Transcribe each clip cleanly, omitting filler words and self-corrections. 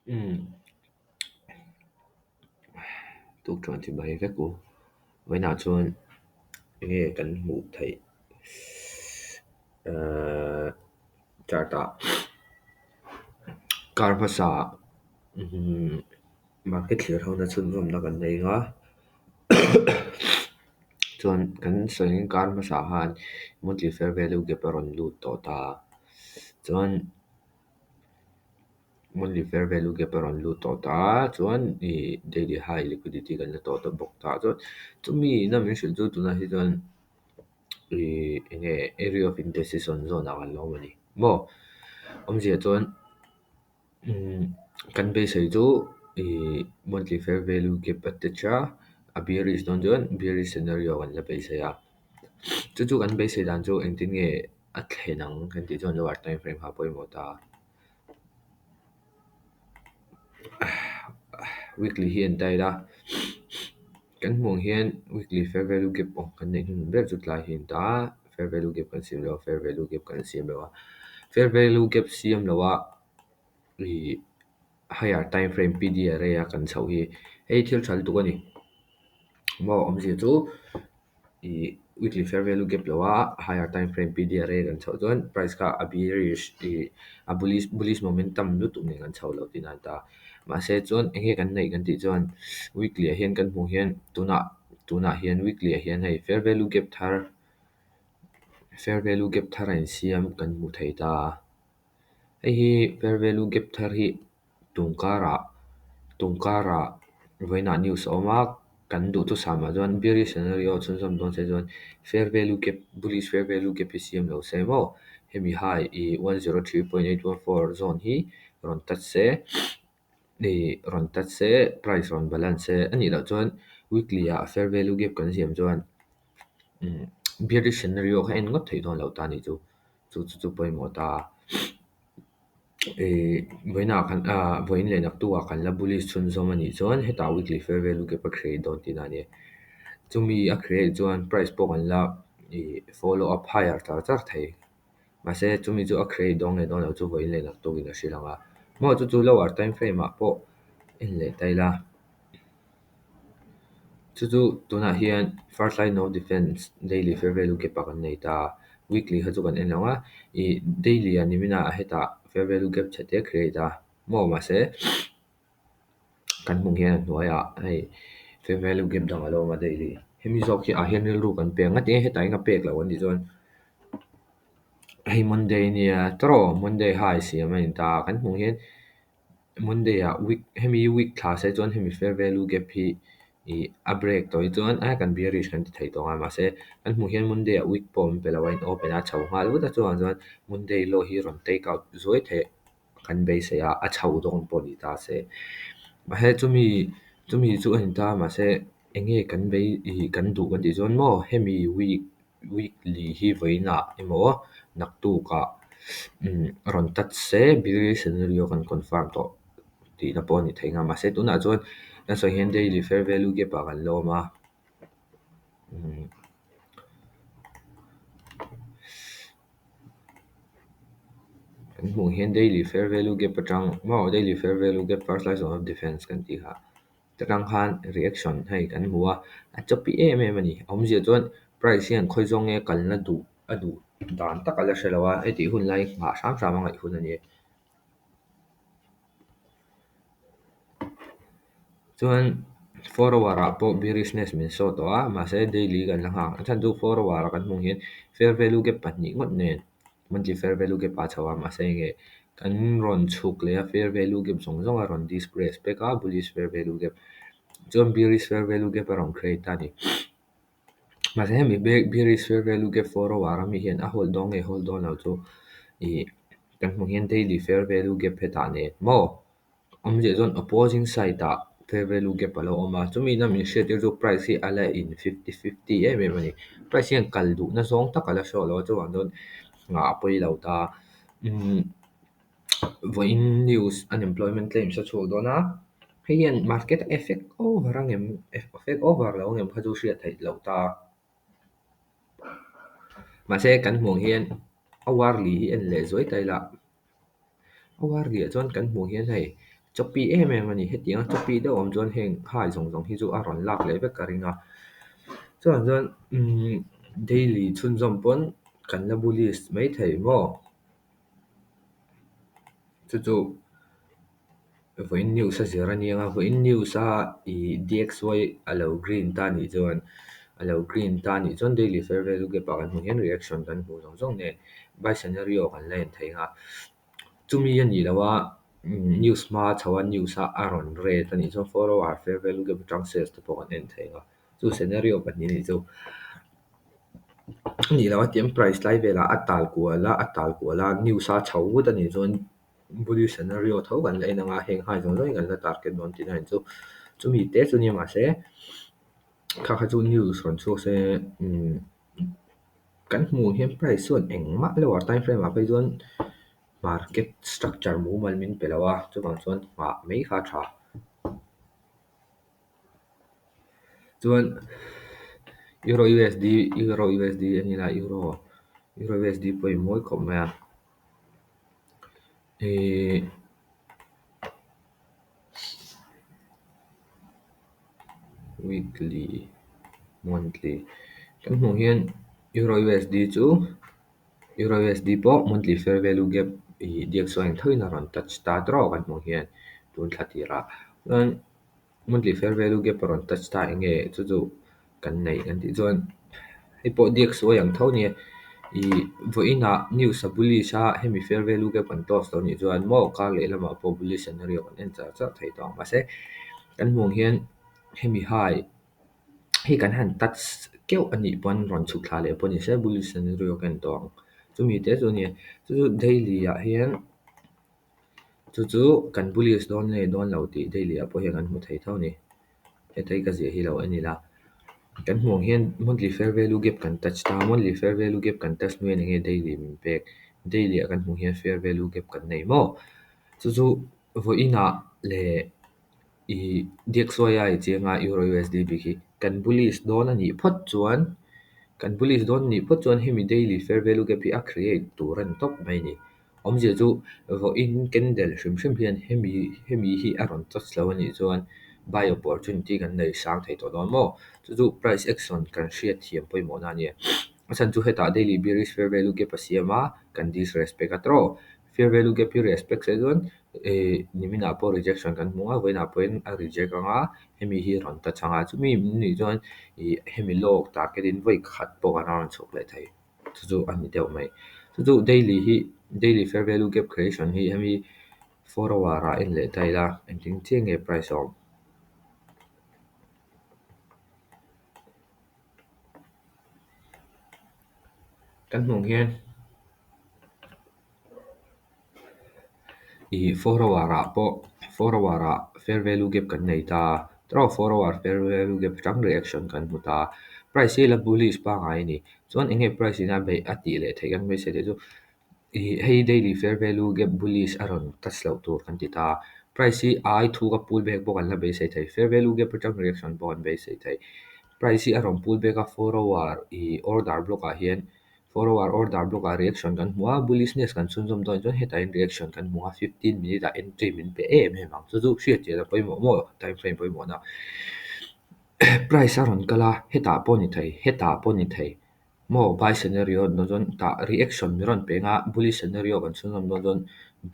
Umm tukṭhuan chibai vek u. Vawiinah chuan enge kan hmuh theih ehh chart ah kar hmasa umm market thlir ho na chhunzawmna kan nei ang a chuan kan sawi kar hmasa khan monthly fair value gap a rawn lut tawh ta a chuan. Monthly fair value gap a rawn lut tawh ta a, chuan ih daily high liquidity kan la tawh ta bawk ta a, chuan chumi ina min hrilh chu tunah hi chuan ih eng nge area of indecision zone ah kan la awm a ni maw. Awmzia chuan umm kan beisei chu ih monthly fair value gap a touch a, a bearish dawn chuan bearish scenario kan la beisei a, chu chu kan beisei dan chu engtin nge a thlen ang kan tih chuan lower time frame kha a pawimawh ta a. Weekly hi an tight a, kan hmuh ang hian weekly fair value gap awm kan neih hnuhnun ber chu tlai hi a ni ta a, fair value gap kan siam lo a, fair value gap kan siam lo a, fair value gap siam lo a ih higher time frame P D array a kan chhoh hi hei thil tha lutuk a ni. Maw awmzia chu ih weekly fair value gap lo a higher time frame P D array kan chhoh chuan price kha a bearish ih a bullish bullish momentum lutuk nen kan chho lo tihna a ni ta. Mahse chuan eng nge kan neih kan tih chuan weekly ah hian kan hmuh hian tunah tunah hian weekly ah hian hei fair value gap thar fair value gap thar a insiam kan hmu thei ta a. Hei hi fair value gap thar hi tungkarah tungkarah vawiinah news a awm a, kan duhthusam ah chuan bearish scenario chhunzawm dawn se chuan fair value gap bullish fair value gap hi siam lo se maw hemi high ih 103.814 zone hi rawn touch se ih rawn touch se price rawn balance se a nih loh chuan weekly ah fair value gap kan siam chuan umm bearish scenario kha en ngawt theih dawn loh ta a nih chu. Chu chu chu pawimawh ta a, ih vawiinah kan ah vawiin leh naktuk ah kan la bullish chhunzawm a nih chuan hetah weekly fair value gap a create dawn tihna a ni. Chumi a create chuan price pawh kan la ih follow up higher char char thei. Mahse chumi chu a create dawn nge dawn lo chu vawiin leh naktuk in a hrilh ang a, maw chu chu lower time frame ah pawh en leh ta ila. Chu chu tunah hian first line of defence daily fair value gap ah kan nei ta a, weekly kha chu kan en lo a, ih daily ah nimin ah hetah fair value gap chhe te a create a maw mahse kan hmuh hian a hnuaiah hei fair value gap dang a lo awm a daily hemi zawk hi ah hian rilru kan pek ang a tinge hetah hian ka pek loh an tih chuan hei monday ania tawrh monday high siam a ni ta a kan hmuh hian. Monday ah week hemi week thla se chuan hemi fair value gap hi ih a break tawh hi chuan a kan bearish kan ti thei tawh ang a mahse kan hmuh hian Monday ah week pawh an pe lo a in open a chho nghal vut a chuvang chuan Monday low hi rawn take out zuai theih kan beisei a a chho dawn pawh ni ta se mahse chumi chumi chu a ni ta mahse eng nge kan bei ih kan duh kan tih chuan maw hemi week weekly hi vawiinah emaw naktukah umm rawn touch se bearish scenario kan confirm tawh tihna pawh a ni thei ang a mahse tunah chuan kan sawi hian daily fair value gap ah kan la awm a umm kan hmuh hian daily fair value gap atang maw daily fair value gap first line of defence kan tih kha. Takang khan reaction hei kan hmu a, a choppy em em a ni. A awmzia chuan price hian khawi zawng nge kalna duh a duh dan tak a la hre lo a, hetih hun lai nghah hram hram a ngaih hun a ni. Chuan four hour ah pawh bearishness min show tawh a, mahse daily kan la nghak. A chhan chu four hour ah kan hmuh hian fair value gap pahnih ngawt nen monthly fair value gap ah a chho a, mahse enge kan rawn chhuk leh a fair value gap zawng zawng a rawn displace vek a bullish fair value gap chuan bearish fair value gap a rawn create ta a ni. Mahse hemi bearish fair value gap four hour ami hian a hold dawn nge hold dawn lo chu ih kan hmuh hian daily fair value gap hetah nen maw Awmzia chuan opposing side ah fair value gap a lo awm a, chumi ina min hriat tir chu price hi a la in fifty fifty em em a ni. Price hian kal duhna zawng tak a la hrawh lo a, chuvang chuan nghah a pawi lo ta. Umm vawiin news unemployment claims a chhuak dawn a, hei hian market a effect over ang em effect over lo ang em kha chu hriat theih loh ta. Mahse kan hmuh ang hian a hourly hi en leh zuai ta ila. A hourly ah chuan kan hmuh hian hei Choppy em em a ni. Hetianga choppy deuh awm chuan heng high zawng zawng hi chu a rawn lak leh vek ka ring a. Chuan chuan daily chhunzawm pawn kan la bullish maithei maw? Chu chu vawiin news a zir a nia nga, vawiin news a ih DXY a lo green ta nih chuan a lo green ta nih chuan daily fair value gap ah kan hmuh hian reaction kan hmuh zawng zawng nen buy scenario kan la en thei nga. Chumi a nih loh a news hma chho a news a a rawn red a nih chuan 4 hour fair value gap atang sales te pawh kan en thei nga. Chu scenario pahnih a nih chu. A nih loh a tiang price lai velah a tal kual a, a tal kual a news a chho vut a nih chuan bullish scenario tho kan la en anga heng high zawng zawng hi kan la target dawn tihna a ni chu. Chumi te chu nia mahse kha kha chu news rawn chhuak se kan hmuh hian price chuan engmah lower time frame ah phei chuan market structure mumal min pe lo a, chuvang chuan nghah mai kha a tha. Chuan Euro USD Euro USD a ni la Euro Euro USD pawh hi mawi khawp mai a. Ihh weekly monthly kan hmuh hian Euro USD chu Euro USD pawh monthly fair value gap ih DXY ang thoin a rawn touch ta tawk kan hmuh hian tun thla tirah. Chuan monthly fair value gap a rawn touch ta eng nge chu chu kan neih kan tih chuan hei pawh DXY ang tho nia ih vawiinah news a bullish a hemi fair value gap kan close lo nih chuan maw kar leh lamah pawh bullish scenario kan en char char thei tawh ang mahse kan hmuh ang hian hemi high hei kan han touch keuh a nih pawn rawn chhuk thla leh pawh ni se bullish scenario kan en tawh ang. Chumi te chu a nia chu chu daily ah hian chu chu kan bullish dawn nge dawn lo tih daily ah pawh hian kan hmu thei tho a ni. Heta hi ka ziah hi lo en ila kan hmuh ang hian monthly fair value gap kan touch ta monthly fair value gap kan touch hnuaiah eng nge daily min pek daily ah kan hmuh hian fair value gap kan nei maw chu chu vawiinah leh ih DXY a chiang a Euro USD bik hi kan bullish dawn a nih phawt chuan kan bullish dawn a nih phawt chuan hemi daily fair value gap hi a create tur a ni tawp mai a ni. Awmzia chu vawiin candle hrim hrim hian hemi hemi hi a rawn touch lo a nih chuan buy opportunity kan nei sang thei tawh dawn maw chu chu price action kan hriat thiam pawimawhna a nia. A chhan chu hetah daily bearish fair value gap a siam a kan disrespect a tawh fair value gap hi respect se chuan ih niminah pawh rejection kan hmu a vawiinah pawhin a reject anga hemi hi rawn touch anga chumi nih chuan ih hemi low target in vawi khat pawh kan rawn chhuk leh thei chu chu a ni deuh mai. Chu chu daily hi daily fair value gap creation hi hemi 4 hour ah en leh ta ila engtin chiah nge price a awm. Kan hmuh hian ih 4 hour ah pawh 4 hour ah fair value gap kan nei ta tawh 4 hour fair value gap atang reaction kan hmu ta price hi la bullish pangngai a ni chuan eng nge price in a beih a tih leh theih kan beisei theih chu ih hei daily fair value gap bullish a rawn touch loh tur kan ti ta price hi ai thu ka pull back pawh kan la beisei thei fair value gap atang reaction pawh kan beisei thei price hi a rawn pull back a 4 hour ih order block ah hian 4 hour order block ah reaction kan hmu a bullishness kan chhunzawm dawn chuan hetah hian reaction kan hmu a 15 minute ah entry min pe em em ang chu chu hriat chian a pawimawh maw time frame pawimawh na price a rawn kal a hetah pawh ni thei hetah pawh ni thei maw buy scenario dawn chuan tah reaction min rawn pe anga bullish scenario kan chhunzawm dawn chuan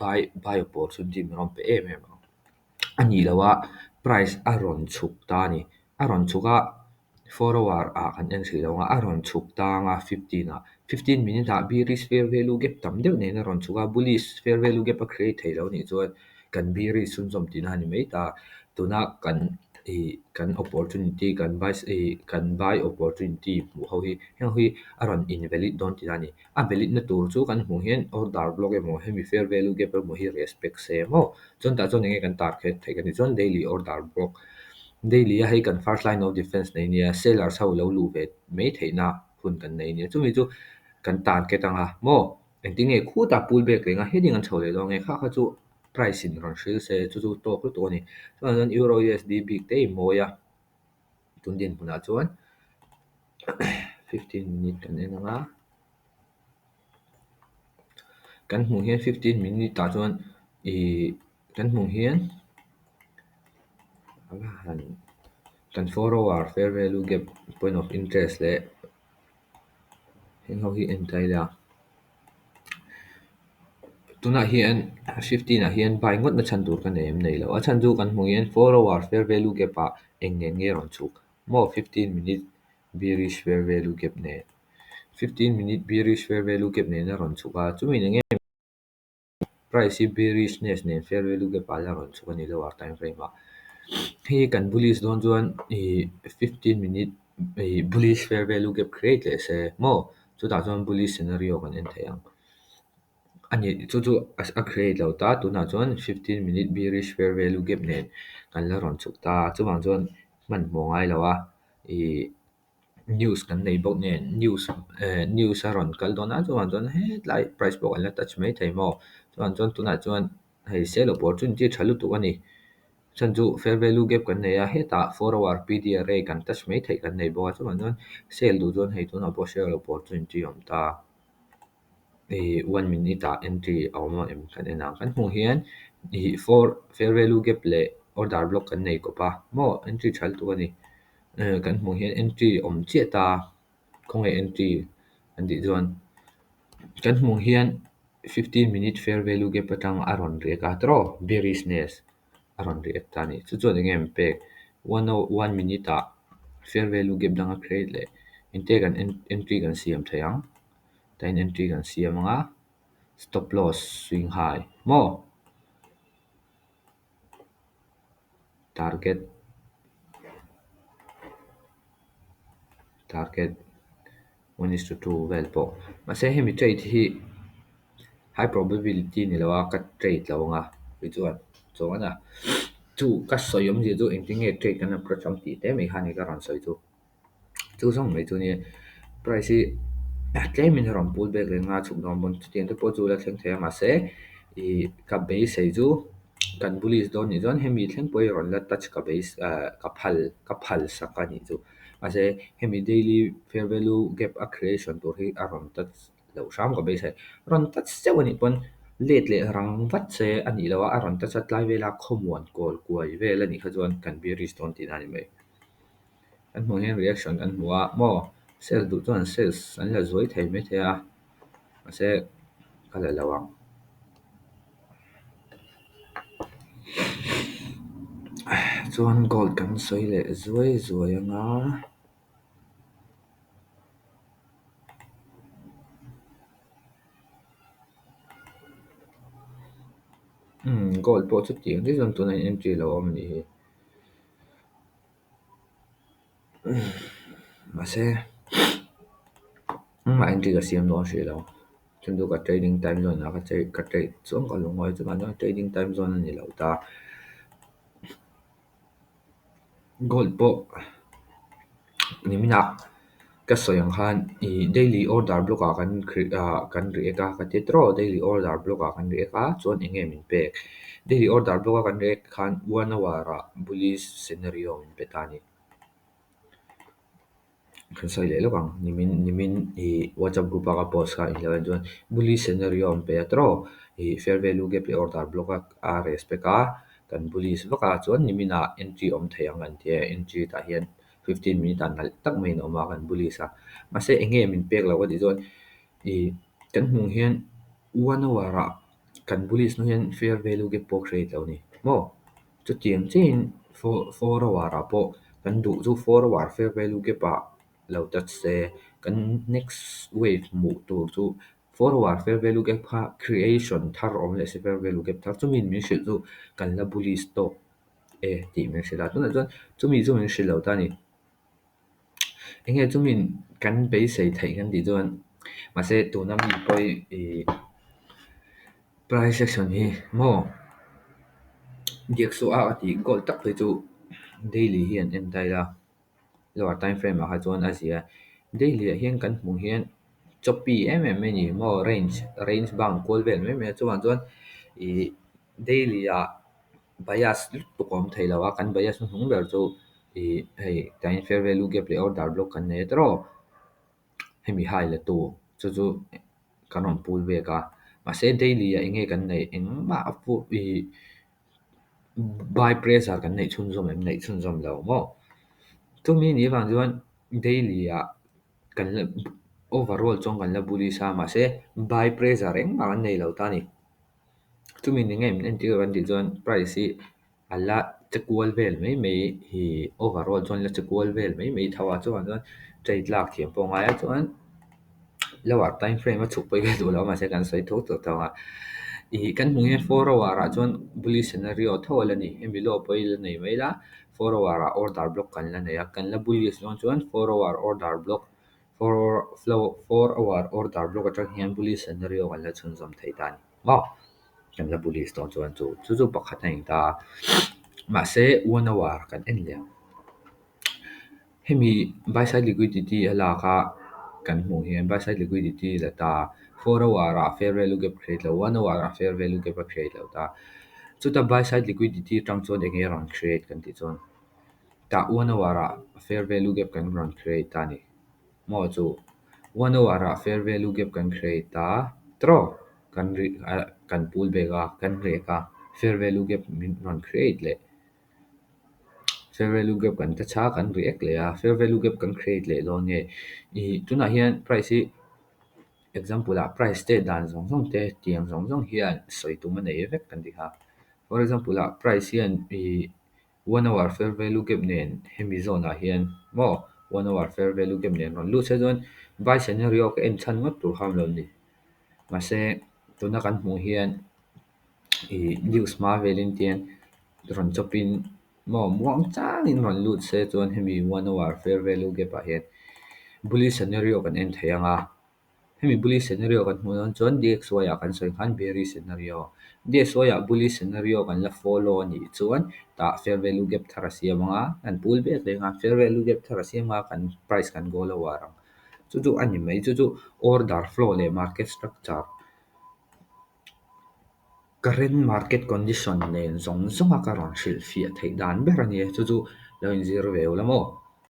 buy buy opportunity min rawn pe em em ang. A nih loh a price a rawn chhuk ta a ni a rawn chhuk a 4 hour ah kan en hrih lo anga a rawn chhuk ta anga 15 ah 15 minute ah bearish fair value gap tam deuh nen a rawn chhuk a bullish fair value gap a create thei lo nih chuan kan bearish chhunzawm tihna a ni mai ta tuna kan ih kan opportunity kan buy ih kan buy opportunity hmuh ho hi heng hi a rawn invalid dawn tihna a ni. A valid na tur chu kan hmuh hian order block emaw hemi fair value gap emaw hi respect se maw chuan tah chuan eng nge kan target theih kan tih chuan daily order block daily a hei kan first line of defense nei nia sellers ho lo luh ve mai theihna hun kan nei nia chumi chu kan target anga maw engtin nge khutah pull back leh anga heading an chho leh dawn nge kha kha chu price in rawn hril se chu chu tawk lutuk a ni. Chuan chuan Euro USD bik te hi mawi a tun dinhmunah chuan 15 minute kan en anga kan hmuh hian 15 minute ah chuan ih kan hmuh hian. Ava han kan 4 hour fair value gap, point of interest leh heng ho hi en ta ila. Tunah hian 15 ah hian buy ngawt na chhan tur ka nei em? Nei lo. A chhan chu kan hmuh hian 4 hour fair value gap ah eng nen nge rawn chhuk maw? 15 minute bearish fair value gap nen, 15 minute bearish fair value gap nen a rawn chhuk a. Chumi nen nge price hi bearishness nen fair value gap ah la rawn chhuk ani lower time frame ah. Hei kan bullish dawn chuan i 15 minute bullish fair value gap create leh se maw, chutah chuan bullish scenario kan en thei ang. Ani chu chu a create lo ta. Tunah chuan 15 minute bearish fair value gap nen kan la rawn chhuk ta. Chuvang chuan hman hmuh ngai lo a, i news kan nei bawk nen, news a rawn kal dawn a. Chuvang chuan hetlai price pawh kan la touch mai thei maw. Chuvang chuan tunah chuan hei sell opportunity tha lutuk ani. Chhan chu fair value gap kan nei a, hetah 4 hour PD array kan touch mai theih kan nei bawk a. Chuvang chuan sell duh chuan hei tunah pawh sell opportunity awm ta. I 1 minute ah entry a awm em kan en ang. Kan hmuh hian i four fair value gap leh order block kan nei kawp a maw, entry tha lutuk ani. Kan hmuh hian entry awm chiah ta. Khawnge entry an tih chuan kan hmuh hian 15 minute fair value gap atang a rawn react a tiraw, bearishness a rawn react ta ani. Chu chuan enge min pek? 1 minute ah fair value gap dang a create leh engte kan entry kan siam thei ang. Tain entry kan siam anga, stop loss swing high maw, target 1:2 vel pawh. Mahse hemi trade hi high probability ni lo a, ka trade lo anga kei chuan chuan a chu ka sawi awmzia chu engtin nge trade kan approach ang tih te mai kha ni ka rawn sawi chu. Chu zawng mai chu nia, price hi tlemin a rawn pull back reng a, chhuk dawn pawn chutiang te pawh chu la thleng thei a. Mahse ih ka beisei chu kan bullish dawn nih chuan hemi thleng pawh hi rawn la touch ka beis ka phal sak a nih chu. Mahse hemi daily fair value gap a creation tur hi a rawn touch loh hram ka beisei. Rawn touch zeuh anih pawn let leh rang vat se, anih loh a a rawn touch a, tlai vela khawmuan kawl kuai vel anih kha chuan kan bearish dawn tihna a ni mai. Kan hmuh hian reaction kan hmu a maw, sales duh chuan sales an la zuai thei mai thei a, mahse ka la lo ang. Chuan gold kan sawi leh zuai zuai anga. Gold pawh chutiang te chuan tunah hian entry lo awm anih hi. Mahse engmah entry ka siam dawn hrih lo. Chun chu ka trading time zone ah ka trade chuan ka lungawi chuvang chuan trading time zone a ni lo ta. Gold pawh niminah ka sawi ang khan ih daily order block ah kan react a ka ti tawh, daily order block ah kan react a. Chuan eng nge min pek? Daily order block a kan react khan 1 hour ah bullish scenario min pe ta a ni. Kan sawi leh lawk ang, nimin ih WhatsApp group a ka post kha in lo en chuan bullish scenario an pe a tawh, ih fair value gap leh order block a respect a, kan bullish vak a. Chuan niminah entry awm thei ang an ti a, entry tah hian 15 minute ah nalh tak maiin a awm a, kan bullish a. Mahse eng nge min pek loh ka tih chuan ih kan hmuh hian 1 hour ah kan bullish hnu hian fair value gap pawh create lo a ni maw. Chutiang chiahin 4 hour ah pawh kan duh chu 4 hour fair value gap ah lo touch se, kan next wave hmuh tur chu 4 hour fair value gap kha creation thar awm leh se, fair value gap thar chumi min hrilh chu kan la bullish tawk e tih min hrilh a. Tunah chuan chumi chu min hrilh lo ta a ni. Enge chumin kan beisei theih kan tih chuan, mahse tuna mi pawh ih price action hi maw diak suh a tih gold tak phei chu daily hi an en ta ila, lower time frame ah kha chuan a zia. Daily ah hian kan hmuh hian choppy em em mai a ni maw, range bound kual vel mai mai a. Chuvang chuan ih daily ah bias lutuk a awm thei lo a. Kan bias hnuhnung ber chu ih hei tain fair value gap leh order block kan nei a tiraw, hemi high la tu chu chu kan rawn pull back a. Mahse daily ah eng nge kan neih? Engmah ih. Buy pressure kan neih chhunzawm em? Neih chhunzawm lo maw? Chumi nih avang chuan daily ah kan la overall chuan kan la bullish a, mahse buy pressure engmah kan nei lo ta a ni. Chumi ni ngei min entir kan tih chuan price hi a la che kual vel mai mai hi overall chuan la che kual vel mai mai tho a, chuvang chuan trade lak thiam pawh a ngai a, chuan lower time frame a chhuk pawh hi ka duh lo a, mahse kan sawi thuk thuk tho a. Ih kan hmuh hian 4 hour ah chuan bullish scenario tho a la ni, hemi law pawh hi la nei mai la, 4 hour ah order block kan la nei a, kan la bullish dawn chuan 4 hour order block, 4 hour order block atang hian bullish scenario kan la chhunzawm thei ta a ni maw? Kan la bullish dawn chuan chu chu chu pakhat a ni ta a, mahse 1 hour kan en leh ang. Hemi buy side liquidity a lak a kan hmuh hian buy side liquidity la ta, 4 hour ah fair value gap create lo, 1 hour ah fair value gap a create lo ta. Chuta buy side liquidity atang chuan eng nge rawn create kan tih chuan tah 1 hour ah fair value gap kan rawn create ta a ni. Maw chu 1 hour ah fair value gap kan create ta tiraw? Kan kan pull back a, kan rek a, fair value gap min rawn create leh. Fair value gap kan touch a, kan react leh a, fair value gap kan create leh dawn nge? Ih tunah hian price hi example ah price te dan zawng zawng te tiang zawng zawng hian sawi tum a nei vek kan ti kha. For example ah price hian ih 1 hour fair value gap nen hemi zone ah hian maw 1 hour fair value gap nen rawn lut se chuan buy scenario ka en chhan ngawt tur kha awm lo ni. Mahse tuna kan hmuh hian ih news hma velin tian rawn chawpin maw muang changin rawn lut se chuan hemi 1 hour fair value gap ah hian bullish scenario kan en thei ang a. Hemi bullish scenario kan hmuh dawn chuan D X Y ah kan sawi khan bearish scenario. D X Y ah bullish scenario kan la follow a nih chuan tah fair value gap thar a siam ang a, kan pull back leh ang a, fair value gap thar a siam ang a, kan price kan go lower ang. Chu chu a ni mai, chu chu order flow leh market structure current market condition nen zawng zawng a ka rawn hrilh fiah theih dan ber a ni. Chu chu lo inzir ve ula maw?